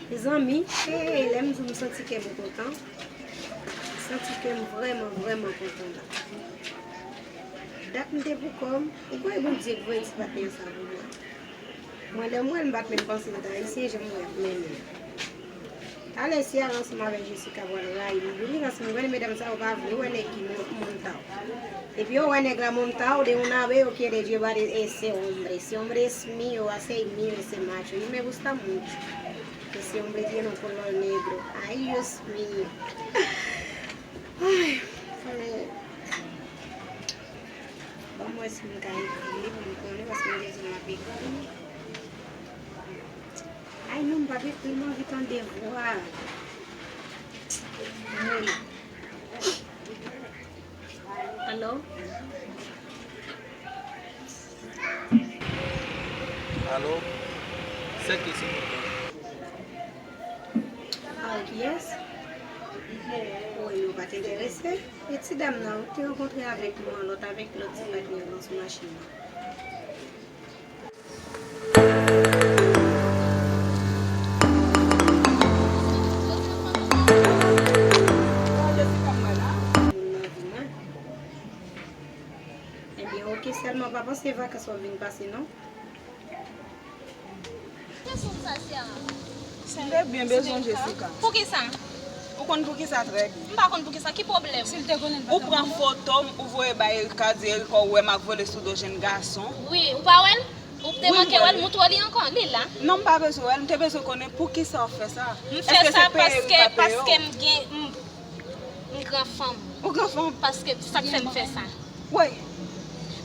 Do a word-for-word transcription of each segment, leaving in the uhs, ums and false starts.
Mezanmi, hey, lè m di w m santi kè m kontan, m santi kè m vrèman, vrèman kontan la. Dat m te pou kò m, ou kwè Bondye k voye ti patnè sa pou mwen. Mwen, lè m wè l, m pa t menm panse l t ayisyen, jan m wè l ap mennen. Talè, Ciara ansanm avèk Jessica pral rayi m. Li ranse m, gade medam sa yo pa vle wè nèg ki mon-, monta w. Epi yo wè nèg la monta w de una vez, yo quiere llevar e-, ese hombre. Ese hombre es mío, va ser mío ese macho. Y me gusta mucho. Ese hombre tiene un color negro. Ay, Dios mío. Ay, fòk m, ban m wè si m ka ekri li pou m konnen, paske m te di m ap ekri. Ay non, m p ap ekri, m anvi tande vwa. Anmwey. Alo? Alo? Sèke, silvouplè. Aw, kiyès? Wi, yo pa t enterese. E ti dam nan, ou te rankontre avèk nou an lòt, avèk lòt ti patnè nan sou machin nan. Ebyen, oke, sèlman pa panse vakans w ap vin pase, non. M te byen bezwen Jessica. Poukisa? Ou konn poukisa trè byen. M pa konn poukisa. Ki pwoblèm? Ou pran foto m, ou voye bay Erika, di Erika ou wè m ak vole sou do jèn gason. Wi, ou pa wè l? Ou te manke wè l, montre w li ankò. Li la. Non, m pa bezwen wè l. M te bezwen konnen poukisa w fè sa. M fè sa paske, paske m gen, m, m gran fanm. Ou gran fanm? Paske sa k fè m fè sa. Woy.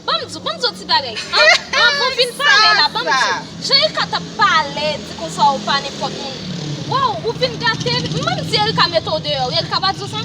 Ban m di w, ban m di w ti bagay. An-, anvan w vin pale la, ban m di w. Jan Erika t ap pale, di konsa ou pa nenpòt moun. Waw, ou vin gate. M di Erika mete w deyò. Erika pa di w sa? M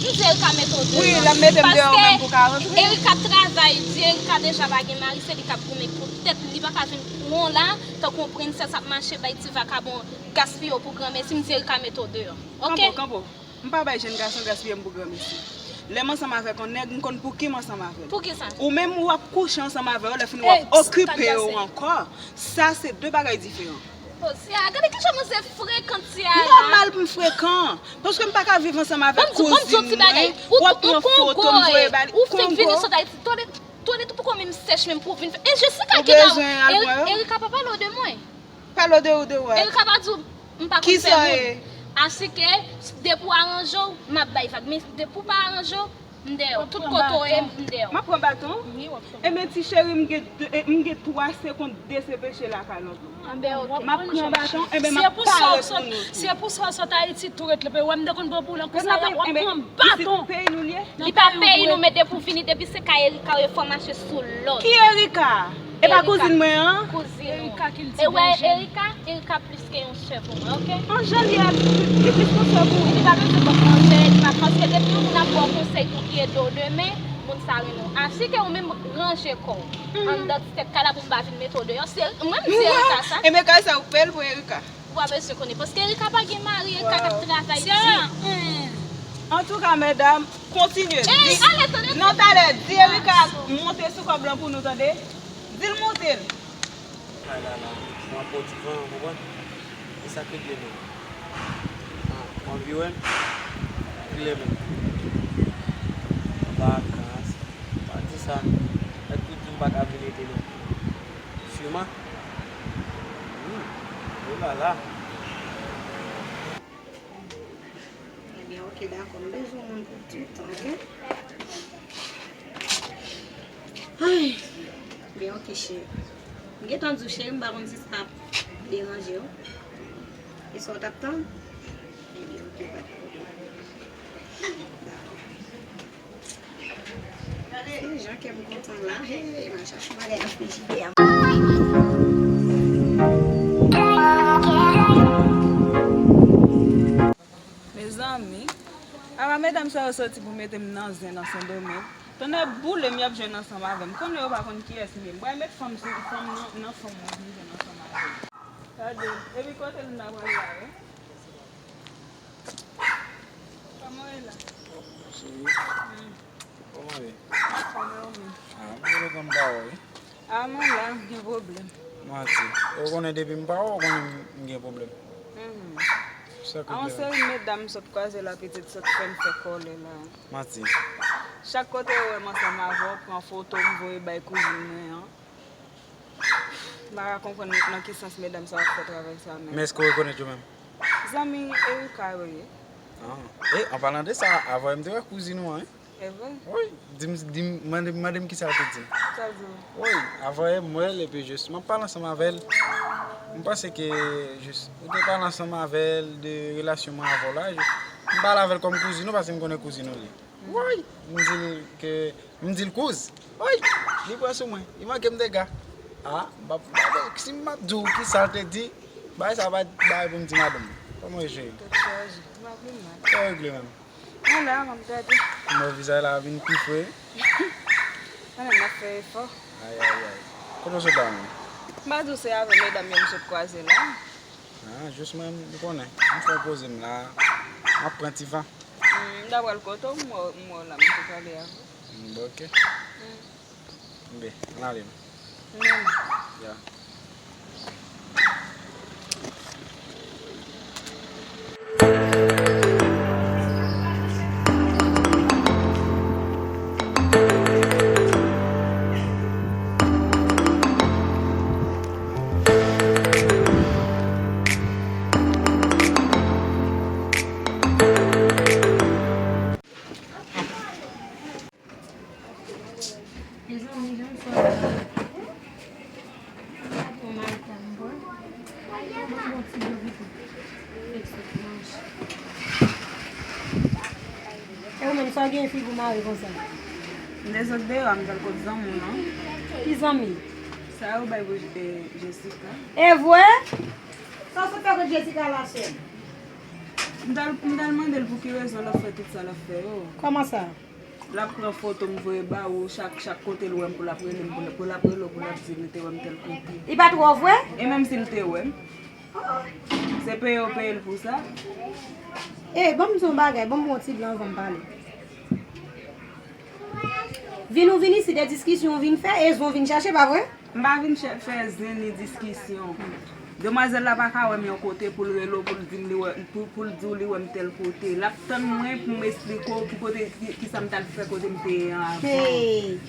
di Erika mete w deyò. Wi, l ap mete m deyò menm pou ka rantre. Paske Erika ap travay di, Erika deja pa gen mari, se li k ap goumen pou tèt li. Li pa ka vin pran w la, tankou yon prensès ap mache bay ti vakabon, gaspiye w pou granmesi. M di Erika mete w deyò. Oke? Kanpo, kanpo. M pa bay jèn gason gaspiye m pou granmesi. Lè m ansanm avèk yon nèg, m konn pou ki m ansanm avè l. Poukisa? Ou menm, w ap kouche ansanm avè yo, lè fini w ap okipe yo ankò. Sa se de bagay diferan. Oh, Ciara, gade kijan manzè frekan, Ciara. Nòmal pou m frekan. Paske m pa ka viv ansanm avèk kouzin mwen. W ap pran foto m voye ba li. Ou fèk vini sot Ayiti. Toilet, toilet ou poko menm sèch menm pou w vin fè. E Jessica ki la. Erika pa pale w de mwen. Pale w de ou de wè. Erika pa di w m pa konn fè moun. Asike, depi w aranje w, m ap bay vag. Men depi w pa aranje w, m dèyè w. Tout kote w ye, m dèyè w. M ap pran baton. Ebyen, ti cheri, m gen de, e, m gen twa sekond desepeche lakay nou. M ap pran baton, ebyen, m ap pale pou nou tou. Se pou sa w sot Ayiti tou ret la. Wè m te konn pran pou w la konsa, w ap pran baton. Peyi nou l ye? Li pa peyi nou, men depi w vini, depi se kay Erika w ye, fò w mache sou lòd. Ki Erika? E pa kouzin mwen an? Kouzin ou. Erika kiltivè jèn. E wè Erika, Erika plis ke yon sè pou mwen, oke? An jan li a, li plis ke yon sè pou ou. Li pa bezwen ban konsèy, li pa, paske depi yon moun ap ba w konsèy pou ki ede w demen, moun sa renmen w. Asike ou menm ranje kò w. Anndan ti tèt kay la pou m pa vin mete w deyò. Se, mwen m di Erika sa. Ebyen kay sa ou pè l pou Erika. Ou pa bezwen konnen. Paske Erika pa gen mari, Erika k ap travay di. Antouka, medam, kontinye. Di, non, talè, di Erika monte sou kòb lan pou nou, tande? Di l monte l. Kay la la, m ap pran ti van an, konprann? E sa k rive nou. An, w ap viwè m? Klè menm. Vakans. Pa di sa. Mèt tou di m pa ka vin rete non. Siman. Hmm. Oh la la. Ebyen, oke, dakò. M bezwen moun pou tout, oke? Ay. Ebyen, oke, cheri. M gentan di w, cheri, m pa konn si sa ap deranje w. E sa w t ap tann? Ebyen, oke, pa de pwoblèm. Dakò. Jan kè m kontan la, hey, m al chache yon bagay nan frijidè a. Mezanmi, apa medam sa yo soti pou mete m nan zen nan Sendomeng? Tonnè boule m, y ap jwenn ansanm avè m. Konnen yo pa konn kiyès m ye. M pral met fanm sou fanm nan, nan fanm mwen pou m jwenn ansanm avè m. Gade, epi kote l nan pral la, wi? Kòman w ye la? Cheri, kòman w ye? Kòman w ye? Ah, m te kontan m pa wè w, wi. Ah, mwen la, m gen pwoblèm. Manti. Ou konnen depi m pa wè w, ou konnen m gen pwoblèm. Mhm. Sa k ou gen? A yon seri medam sot kwaze la, pitit sot fè m fè kòlè la. Manti. Chak kote yo wè m ansanm avè w, pran foto m voye bay kouzin mwen an. M pa ka konprann nan ki sans medam sa yo ap fè travay sa menm. Men èske w rekonèt yo menm? Zanmi Erika yo ye. Ah. E, an palan de sa, avè m te wè kouzin ou an, wi. E vre? Wi, di m, di m, mande, mande m kisa l te di m. Sa l di w? Wi, avè m wè l, epi jis, m ap pale ansanm avè l. M panse ke jis, ou te pale ansanm avè l de relasyon mwen avè w la. M pale avè l kòm kouzin ou, paske m konnen kouzin ou li. Woy! M di l ke, m di l kouz. Woy! Li pran sou mwen. Li manke m dega. Ah, m p ap, m p ap, si m ap di w kisa l te di, bagay sa pa bagay pou m di madanm. Kòman w ye, cheri? Tèt chaje. M ap vin mal. Sa w regle menm? Mwen la, m ap gade. M wè vizaj la vin pi fre. Mwen menm, m ap fè efò. Ay, ay, ay. Kote w sot la menm? M pa di w se avè medam yo m sot kwaze la. Ah, jis mwen, m konnen. M fè poze m la. M ap pran ti van. Mm, m ta pral kote w, m wè, m wè w la, m te pale avè w. Mm, bon, ok. Mm. Enben, ann ale nou. Mm. Ya. Mezanmi, jan m sot la. M pa tro mal tan m bwè. Ban m bon ti dlo pito. Fèk sot manje. E ou menm, sa w gen figi w mare konsa? M te sot deyò a, m t al kot zanmi w lan. Ki zanmi? Sa yo bay pou, eh, Jessica. E vre? Sa w sot fè kot Jessica la, sè m? M t al, m t al mande l pou ki rezon l ap fè tout sa l ap fè yo. Kòman sa? L ap pran foto m voye ba ou, chak, chak kote l wè m pou l ap rele m, pou l, pou l ap rele w, pou l ap di l te wè m tèl kote. Li pa twò vre? E menm si l te wè m, se peye yo peye l pou sa. E, ban m di w yon bagay, ban m pran yon ti blan anvan m pale. Vin ou vin isit, e diskisyon ou vin fè, e zen ou vin chache, pa vre? M pa vin chè-, fè zen ni diskisyon. Demwazèl la pa ka wè m yon kote pou l rele w, pou l di m li wè, pou, pou l di w li wè m tèl kote. L ap tann mwen pou m esplike w ki kote, ki, ki sa m t al fè kote m te ye an avan. Hey!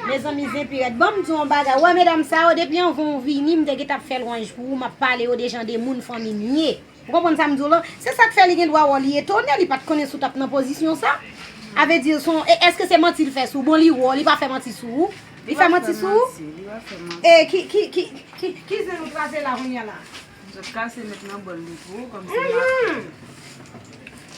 Mezanmi, zen pi rèd. Ban m di w yon bagay. Ou wè medam sa yo, depi anvan w vini, m te gentan ap fè lwanj pou ou, m ap pale yo de jan de moun fanmi m ye. Ou konprann sa m di w lan? Se sa k fè li gen dwa wè w, li etone, li pa t konnen si w t ap nan pozisyon sa. A vle di, se yon, e, èske se manti l fè sou ou? Bon, li wè w, li pa fè manti sou ou? Li fè manti sou ou? Li pa fè manti, li pa fè manti. E ki, ki, ki, ki, ki zen nou kraze la kounye a la? M sot kase met nan bòl li pou ou, kòmsi m ap. Mhm.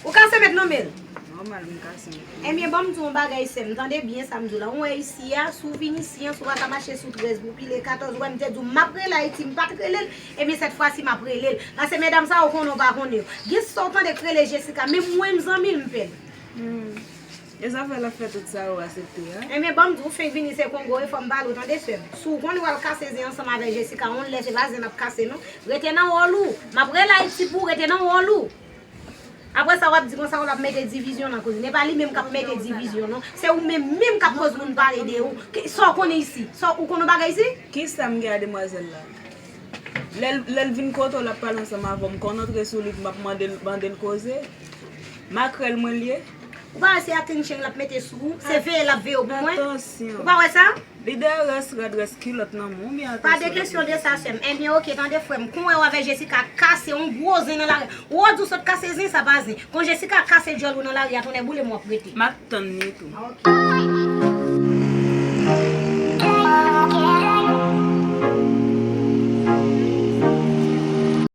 Ou kase met nan men l? Nòmal, m kase met nan men l. Ebyen, ban m di w yon bagay, sè m, tande byen sa m di w la. Ou wè isi a, si w vin isi a, si w pa ka mache sou trèz pou pile katòz, ou wè m te di w, m ap rele Ayiti, m pa t rele l, ebyen, sèt fwa si m ap rele l. Paske medam sa yo konnen w pa konnen yo. Gen sa w tande k rele Jessica, menm mwen m zanmi l, m pè l. Hmm. E zafè l ap fè tout sa yo aksepte a? Ebyen, ban m di w, ou fenk vini se Kongo e fò m pale w, tande sè m. Si w konnen w al kase zen ansanm avèk Jessica, yon lè se pa zen n ap kase non. Rete nan wòl ou. M ap rele Ayiti pou w, rete nan wòl ou. Apre sa, w ap di konsa w ap mete divizyon nan koze. E pa li menm k ap mete divizyon non. Se ou menm menm k ap koz moun pale de ou. Ki, sa w konnen isi? Sa w, ou konnen yon bagay isi? Kisa m gen a demwazèl la? Lè l, lè l vin kote w, l ap pale ansanm avè w, m konn antre sou li, m ap mande l, mande l koze. Makrèl mwen l ye. Ou pa wè se attention l ap mete sou ou? Se veye l ap veye w pou mwen? Atansyon. Ou pa wè sa? Li dèyè rès rad, rès kilòt nan men w, oubyen atansyon. Pa de kesyon de sa, sè m. Ebyen, oke, tande frè m. Kon wè w avè Jessica kase yon gwo zen nan lari a. Ou di w sot kase zen, sa pa zen. Kon Jessica kase djòl ou nan lari a, tonnè boule m w ap rete. M ap tann li tou. Ah, oke.